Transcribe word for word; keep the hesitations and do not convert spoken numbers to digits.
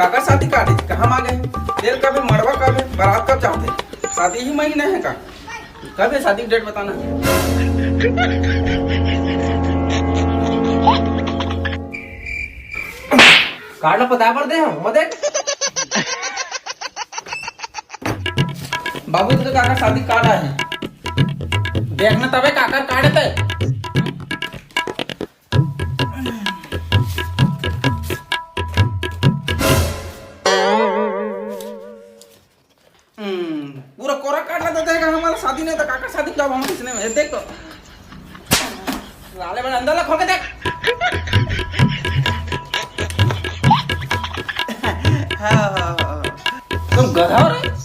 काकर शादी कार्ड हे, कहाँ मांगे हे? तेल कब हे, मड़वा कब हे, बारात कब चाहथे? शादी ही महीना हे का? कब हे शादी, डेट बताना। कार्ड ला पताए बर दे हंव, वो देख। बाबू, तो काकर शादी कार्ड आए हे। देखना तबे काकर कार्ड हे ते। हम्म, पूरा कोरा काट लेता देगा हमारा शादी नहीं तो काका शादी का हम इसने में देख तो। साले बड़े अंदर ला खोल के देख। हाँ, हाँ, हाँ। तुम गधा हो रे?